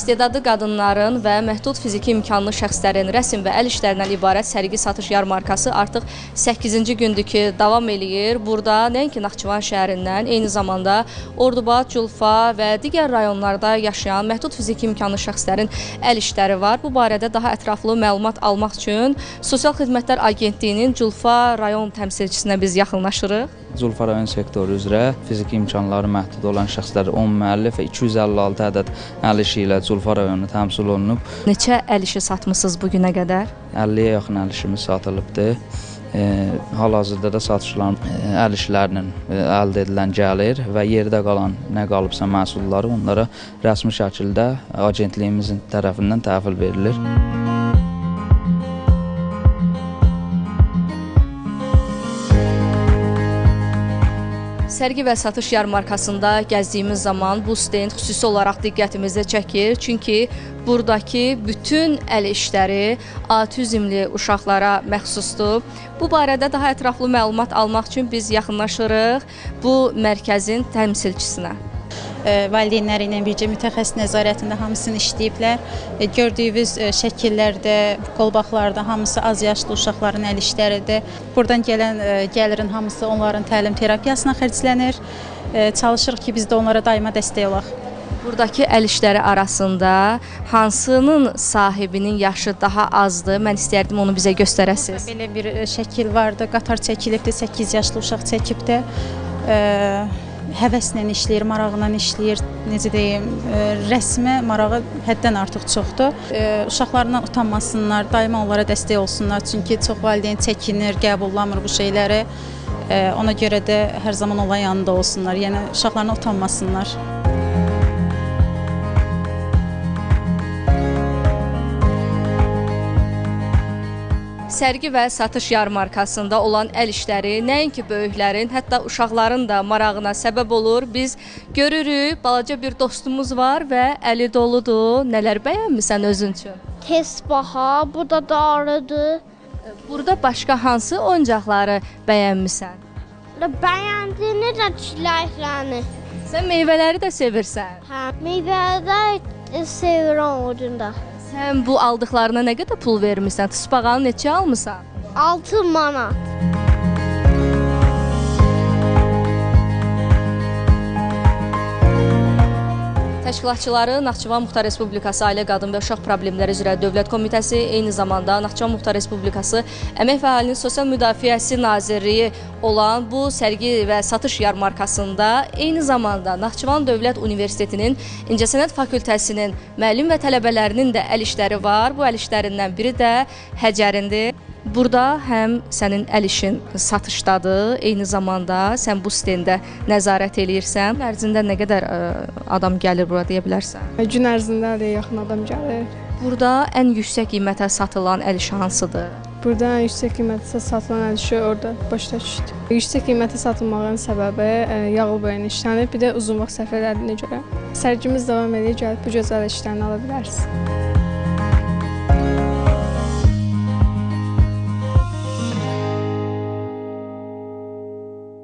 İstedadlı qadınların və məhdud fiziki imkanlı şəxslərin rəsm və əl işlərindən ibarət sərgi satış yarmarkası artıq 8-ci gündür ki, davam eləyir. Burada nəinki Naxçıvan şəhərindən, eyni zamanda Ordubad, Culfa və digər rayonlarda yaşayan məhdud fiziki imkanlı şəxslərin əl işləri var. Bu barədə daha ətraflı məlumat almaq üçün Sosial Xidmətlər Agentliyinin Culfa rayon təmsilçisinə biz yaxınlaşırıq. Culfa rayon sektoru üzrə fiziki imkanları məhdud olan şəxslər 10 müəllif və 256 ədəd əl işi ilə Culfa rayonu təmsil olunub. Neçə əl işi satmısınız bu günə qədər? 50-yə yaxın əl işimiz satılıbdır. Hal-hazırda da satılan əl işlərinin əldə edilən gəlir və yerdə qalan nə qalıbsa məhsulları onlara rəsmi şəkildə agentliyimizin tərəfindən təhvil verilir. Sərgi və satış yarmarkasında gəzdiyimiz zaman bu stend xüsusi olaraq diqqətimizi çəkir. Çünki buradakı bütün əl işləri autizmli uşaqlara məxsusdur. Bu barədə daha ətraflı məlumat almaq üçün biz yaxınlaşırıq bu mərkəzin təmsilçisinə. Valideynləri ilə bircə mütəxəssis nəzarətində hamısını işləyiblər. Gördüyünüz şəkillərdə, qolbaqlarda hamısı az yaşlı uşaqların əl işləridir. Buradan gələn gəlirin hamısı onların təlim terapiyasına xərclənir. Çalışırıq ki, biz də onlara daima dəstək olaq. Buradakı əl işləri arasında hansının sahibinin yaşı daha azdır? Mən istərdim onu bizə göstərəsiniz. Belə bir şəkil vardı, qatar çəkilibdir, 8 yaşlı uşaq çəkibdir. Həvəslə işləyir, maraqla işləyir, necə deyim, rəsmə marağı həddən artıq çoxdur. Uşaqlarından utanmasınlar, daima onlara dəstək olsunlar, çünki çox valideyn çəkinir, qəbullamır bu şeyləri. Ona görə də hər zaman onların yanında olsunlar, yəni uşaqlarına utanmasınlar. Sərgi və satış yarmarkasında olan əl işləri nəinki böyüklərin, hətta uşaqların da marağına səbəb olur. Biz görürük, balaca bir dostumuz var və əli doludur. Nələr bəyənmisən özün üçün? Tesbaha, bu da darıdır. Burada başqa hansı oyuncaqları bəyənmisən? Bəyəndiyini də çiləkləri. Sən meyvələri də sevirsən? Hə, meyvələri də sevirəm o gündə. Sən bu aldıqlarına nə qədər pul vermişsən? Tısbağanı neçə almısan? 6 manat. Təşkilatçıları Naxçıvan Muxtar Respublikası Ailə, Qadın və Uşaq Problemləri üzrə Dövlət Komitəsi, eyni zamanda Naxçıvan Muxtar Respublikası Əmək və Əhalinin Sosial Müdafiəsi Nazirliyi olan bu sərgi və satış yarmarkasında eyni zamanda Naxçıvan Dövlət Universitetinin İncəsənət Fakültəsinin müəllim və tələbələrinin də əl işləri var. Bu əl işlərindən biri də Həcərindir. Burada həm sənin əl işin satışdadır, eyni zamanda sən bu stendə nəzarət eləyirsən. Gün ərzində nə qədər adam gəlir bura deyə bilərsən? Gün ərzində 50-yə yaxın adam gəlir. Burada ən yüksək qiymətə satılan əl işi hansıdır? Burada ən yüksək qiymətə satılan əl işi orada başdakıdır. Yüksək qiymətə satılmağın səbəbi yağlı boyayla işlənir, bir də uzun vaxt sərf elədiyinə görə. Sərgimiz davam edir, gəlib bu gözəl işlərini ala bilərsiniz.